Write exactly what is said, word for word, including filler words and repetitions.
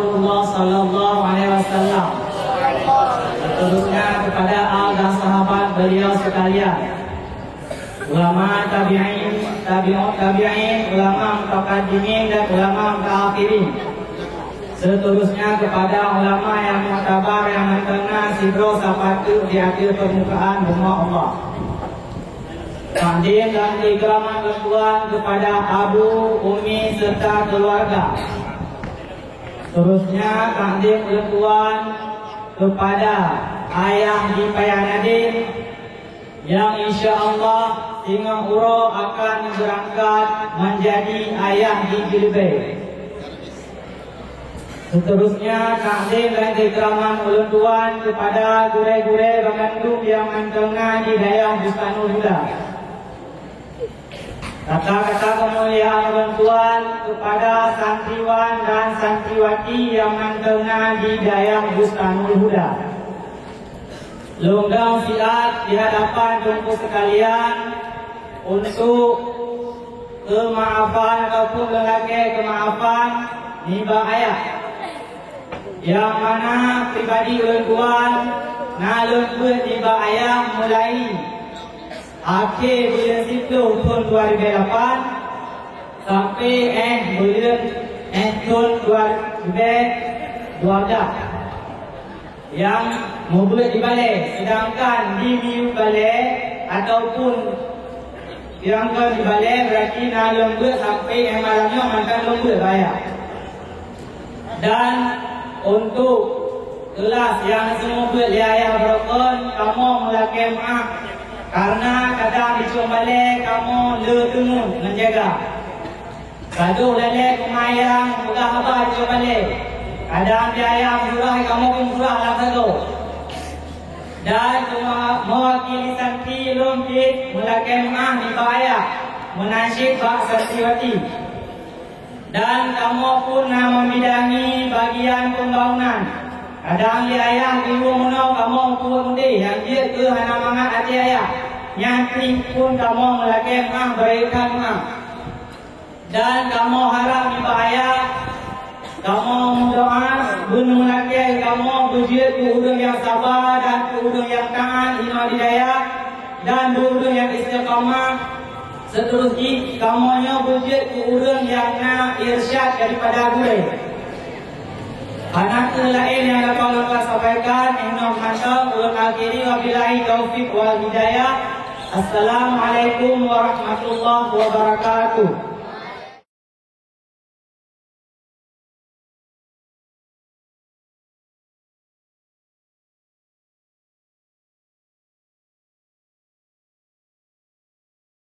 Rasulullah sallallahu alaihi wasallam. Seterusnya kepada al dan sahabat beliau sekalian, ulama tabi'in, tabi'ut tabi'in, ulama mutaqaddimin dan ulama mutaakhirin. Seterusnya kepada ulama yang muktabar yang mantong na sidroe sapat teuk di ateueh permukaan bumoe Allah. Takdim dan ikraman ulôn tuan kepada abu, umi serta keluarga. Seterusnya takdim ulôn tuan kepada ayah di Paya Nadin yang insya Allah singoh uroe akan berangkat menjadi ayah di Jilbei. Seterusnya takdim dan ikraman ulôn tuan kepada gurée-gurée banmandum yang mantong na di dayah Bustanul Huda. Kata-kata keumuliaan ulôn tuan kepada santriwan dan santriwati yang mantong na di dayah Bustanul Huda. Lôn dong siat di hadapan Teungku sekalian untuk keumaafan ataupun lôn lakée keumaafan nibak ayah. Yang mana pribadi ulôn tuan na lôn beuet nibak ayah mulai akhé buleuen siploh thon dua ribée lapan sampai éh buleuen éh thon dua ribée dua blah. Nyang meubeuet di balée, seudangkan di miyueb balée ataupun nyang kon di balée, beurati na lôn beuet sampai nyang malam nyoe mantong lôn beuet bak ayah. Dan untuk keulas nyang seumeubeuet lé ayah baroe kon, kamoe meulakée meuáh, kareuna kadang di cong balée kamoe le teungeut ngon jaga. Gadôh lalée keumayang peugah haba di cong balée. Kadang di ayah meurah kamoe pun meurah lam sagoe. Dan cuma mewakili santri lôn cit meulakée meuáh nibak ayah meunan cit bak santriwati. Dan kamoe pun na meubidangi bagian pembangunan. Kadang di ayah di rumoh kamoe peuet mudeh nyang jeuet keu hana mangat até ayah. Nyan pih pun kamoe meulakée meuáh beureukat meuáh. Dan kamoe harab nibak ayah, kamoe meudoá beuneulakée kamoe beujeuet keu ureuëng nyang saba dan keu ureuëng nyang taát inoe di dayah dan keu ureuëng nyang istiqamah. Seterus jih kamoe nyoe beujeuet keu ureuëng nyang na irsyad daripada gurée. Hana keuh laén nyang dapat lôn sampaikan, inoe mantong ulôn akhiri, wabillahi taufik wal hidayah. Assalamualaikum warahmatullahi wabarakatuh.